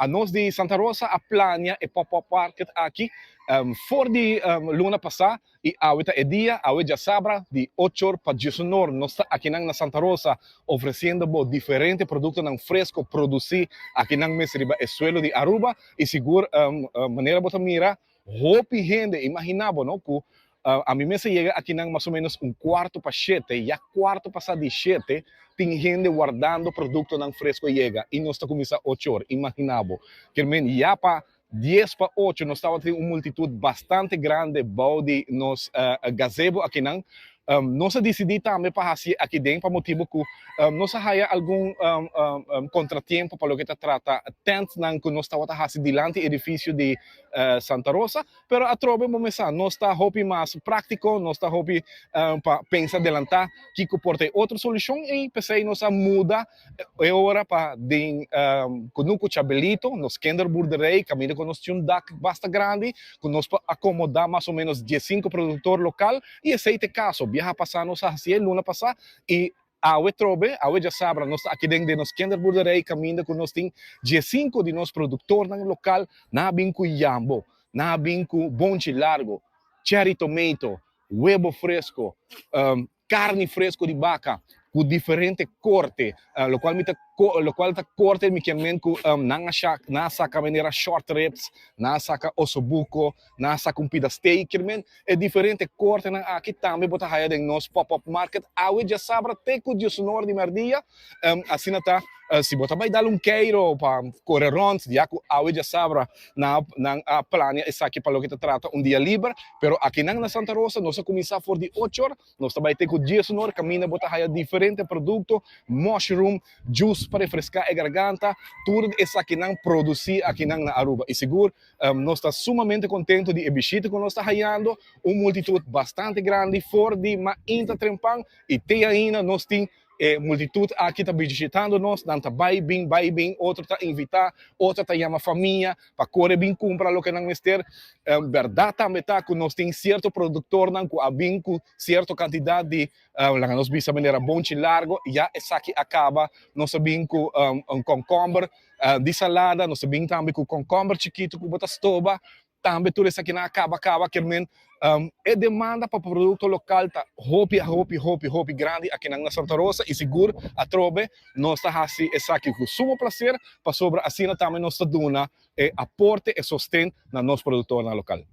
Anos di Santa Rosa a plania e pop-up market aki for di luna pasa y awe ta e dia, awe diasabra di 8 or pa 11 or nos ta aki na Santa Rosa ofreciendo bo diferente productonan fresco produci aki nan mes riba e suelo di Aruba. Y sigur, manera bo ta mira, hopi hende. Imagina bo, no, cu ami mes a yega aki nan mas o menos 6:45, ya 7:15, tin hende wardando productonan fresco yega y nos ta cuminsa 8 or. Imagina bo. Kiermen ya pa 7:50 nos tabata tin un multitud bastante grandi bou di nos gazebo aki nan. Nos a dicidi tambe pa haci aki den pa motibo cu nos a haya algun contratiempo pa loke ta trata tent nan cu nos tabata haci dilanti edificio di Santa Rosa, pero atrobe bo mes sa, nos ta hopi mas practico, nos ta hopi pa pensa adelanta kico por ta otro solucion y pesey nos a muda e ora pa den Cunucu Chabelito, nos kinderboerderij, caminda cu nos tin un dak basta grandi, cu nos por acomoda mas o menos 15 productor local. Y esey ta e caso. Biaha pasa nos a haci, luna pasa, y awe trobe, awe diasabra, nos aki den nos kinderboerderij, caminda cu nos tin 15 di nos productornan local. Nan a bin cu yambo, nan a bin cu bonchi largo, cherry tomato, webo fresco, carni fresco di baca, cu diferente corte, locual ta corte mi kiermen cu nan a saca manera short ribs, nan a saca osobuco, nan a saca un pida steak, kiermen e diferente cortenan aki tambe bo ta haya den nos pop-up market awe diasabra te cu 11 or di merdia. Asina ta, si bo ta bay dal un keiro pa core rond, ya cu awe diasabra nan a plania esaki pa loke ta trata un dia liber, pero aki nan na Santa Rosa nos a cuminsa for di 8 or, nos ta bay te cu 11 or, caminda bo ta haya diferente producto, mushroom, juice pa refresca e garganta, tur esaki nan produci aki nan na Aruba. Y sigur, nos ta sumamente contento di e bishita cu nos ta hayando, un multitud bastante grandi for di mainta trempan y te ainda nos tin e multitud aki ta bishitando nos. Nan ta bay bin, bay bin, otro ta invita, otro ta yama famia pa core bin cumpra loke nan mester. Berdad tambe ta cu nos tin cierto productornan cu a bin cu cierto cantidad di, laga nos bisa manera bonchi largo, ya esaki a caba. Nos a bin cu un cucumber di salada, nos a bin tambe cu cucumber chikito cu bo ta stoba, tambe tur esaki nan a caba caba. Kiermen e demanda pa producto local ta hopi, hopi, hopi, hopi grandi aki na Santa Rosa y sigur atrobe nos ta haci esaki cu sumo placer, pasobra asina tambe nos ta duna e aporte y sosten na nos productornan local.